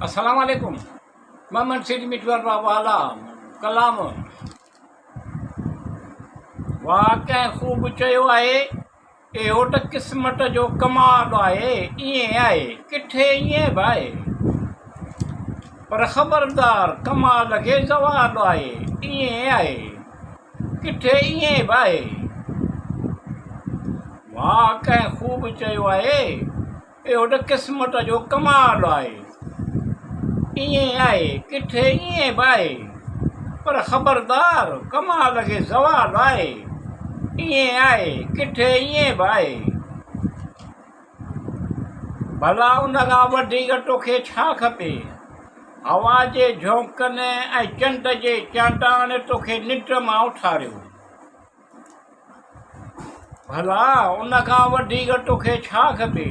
السلام عليڪم محمد سيد مٺو والا ڪلام واھ ڪنهن خوب چيو آهي اهو ته قسمت جو ڪمال آهي ائين آهي ڪٿي ائين به آهي پر خبردار ڪمال کي زوال آهي ائين آهي ڪٿي ائين به آهي واھ ڪنهن خوب چيو آهي اهو ته قسمت جو ڪمال آهي. ائين آهي، ڪٿي ائين به آهي. پر خبردار، ڪمال کي زوال آهي. ائين آهي، ڪٿي ائين به آهي. ڀلا ان کان وڌيڪ توکي ڇا کپي؟ هوا جي جهونڪن ۽ چنڊ جي چانڊاڻ توکي ننڊ مان اٿاريو. ڀلا ان کان وڌيڪ توکي ڇا کپي؟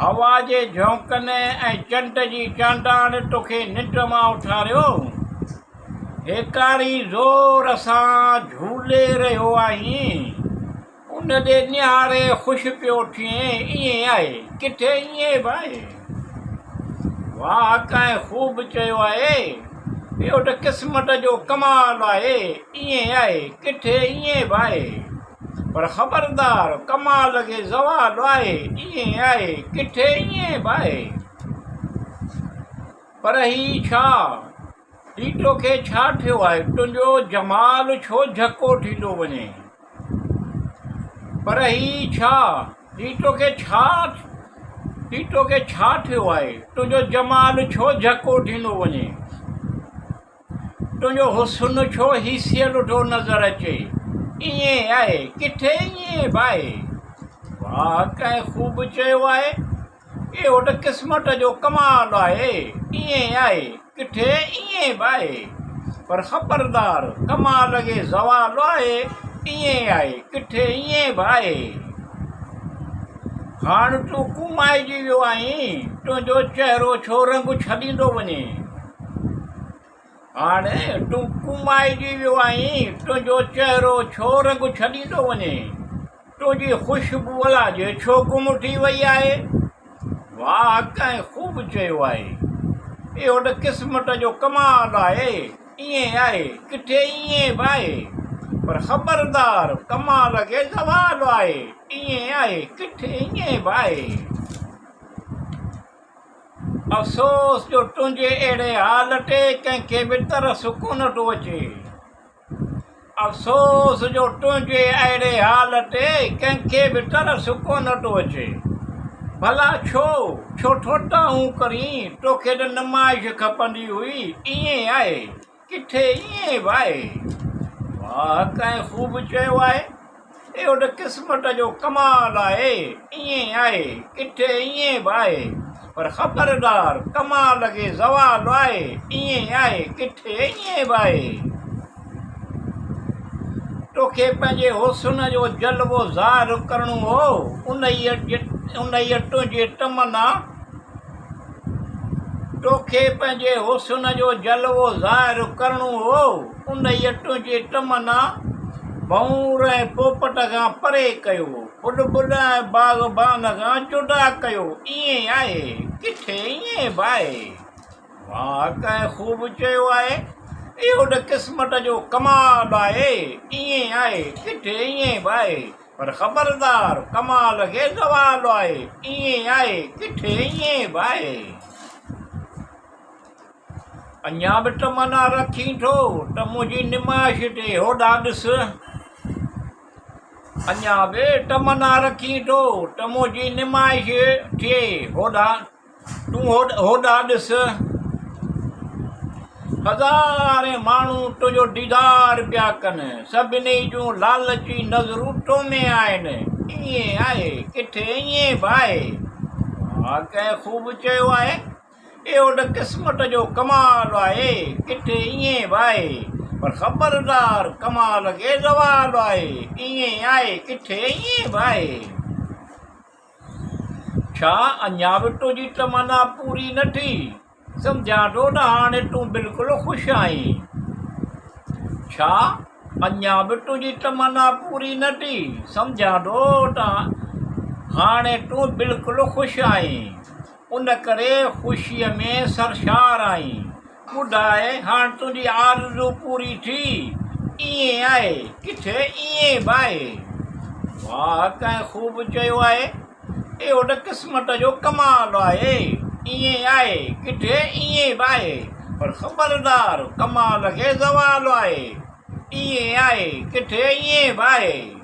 هوا جي جهونڪن ۽ چنڊ جي چانڊاڻ توکي ننڊ مان اٿاريو. هيڪاري زور سان جهولي رهيو آهين. ان ڏي نهاري خوش پيو ٿئين، ائين آهي، ڪٿي ائين به آهي. واهه ڪنهن خوب چيو آهي، اهو ته قسمت جو ڪمال آهي، ائين آهي، ڪٿي ائين به آهي. پر خبردار، ڪمال کي زوال آهي، ائين آهي، ڪٿي ائين به آهي. پر هي ڇا؟ هي توکي ڇا ٿيو آهي؟ تنهنجو جمال ڇو جهڪو ٿيندو وڃي؟ پر هي ڇا؟ هي توکي ڇا هي توکي ڇا ٿيو آهي؟ تنهنجو جمال ڇو جهڪو ٿيندو وڃي؟ تنهنجو حسن ڇو هيسيل ٿو نظر اچي؟ ائين آهي، ڪٿي ائين به آهي. واهه ڪنهن خوب چيو آهي. اهو ته قسمت جو ڪمال آهي. ائين آهي، ڪٿي ائين به آهي. پر خبردار، ڪمال کي زوال آهي. ائين آهي، ڪٿي ائين به آهي. هاڻ تون ڪومائجي ويو آهين، تنهنجو چهرو ڇو رنگ ڇڏيندو وڃي. هاڻ تون ڪومائجي ويو آهين، تنهنجو چهرو ڇو رنگ ڇڏيندو وڃي؟ تنهنجي خوشبو الاجي ڇو گم ٿي وئي آهي؟ واهه ڪنهن خوب چيو آهي. اهو ته قسمت جو ڪمال آهي. ائين آهي، ڪٿي ائين به آهي. پر خبردار، ڪمال کي زوال آهي. ائين آهي، ڪٿي ائين به آهي. افسوس جو تنهنجي اهڙي حال تي ڪنهن کي به ترس ڪونه ٿو اچي. افسوس جو تنهنجي اهڙي حال تي ڪنهن کي به ترس ڪونه ٿو اچي. ڀلا ڇو، ڇو ٿو دانهون ڪرين، توکي ته نمائش کپندي هئي، ائين آهي. ڪٿي ائين به آهي. واهه ڪنهن خوب چيو آهي. اهو ته قسمت جو ڪمال آهي. ائين آهي، ڪٿي ائين به آهي. پر خبردار ڪمال کي زوال آهي. ائين آهي، ڪٿي ائين به آهي. توکي پنهنجي حسن جو جلوو ظاهر ڪرڻو هو، انهيء تنهنجي تمنا. توکي پنهنجي حسن جو جلوو ظاهر ڪرڻو هو، انهيء تنهنجي تمنا ڀنور ۽ پوپٽ کان پري ڪيو، بلبل ۽ باغبان کان جدا ڪيو، ائين آهي، ڪٿي ائين به آهي. واهه ڪنهن خوب چيو آهي، اهو ته قسمت جو ڪمال آهي، ائين آهي، ڪٿي ائين به آهي. پر خبردار، ڪمال کي زوال آهي، ائين آهي، ڪٿي ائين به آهي. اڃا به تمنا رکين ٿو ته منهنجي نمائش تي هوڏانهن ڏس. اڃا به تمنا رکين ٿو ته منهنجي نمائش ٿئي هوڏانهن. تون هوڏانهن ڏس، هزارين ماڻهو تنهنجو ديدار پيا ڪن، سڀني جون لالچي نظرون تو ۾ آهن. ائين آهي، ڪٿي ائين به آهي. واهه ڪنهن خوب چيو آهي، اهو ته قسمت جو ڪمال آهي، ڪٿي ائين به آهي. پر خبردار، ڪمال کي زوال آهي. ائين آهي، ڪٿي ائين به آهي. ڇا اڃا به تنهنجي تمنا پوري نه ٿي؟ سمجهان ٿو ته هاڻي تون بلڪل خوش آهين. ڇا اڃا به تنهنجي تمنا پوري نه ٿي؟ سمجهان ٿو ته هاڻي تون بلڪل خوش آهين. ان ڪري خوشيء ۾ سرشار آهين. ٻڌاء، هاڻ تنهنجي آرزو پوري ٿي؟ ائين آهي، ڪٿي ائين به آهي. واهه ڪنهن خوب چيو آهي. اهو ته قسمت جو ڪمال آهي. ائين آهي، ڪٿي ائين به آهي. پر خبردار، ڪمال کي زوال آهي. ائين آهي، ڪٿي ائين به آهي.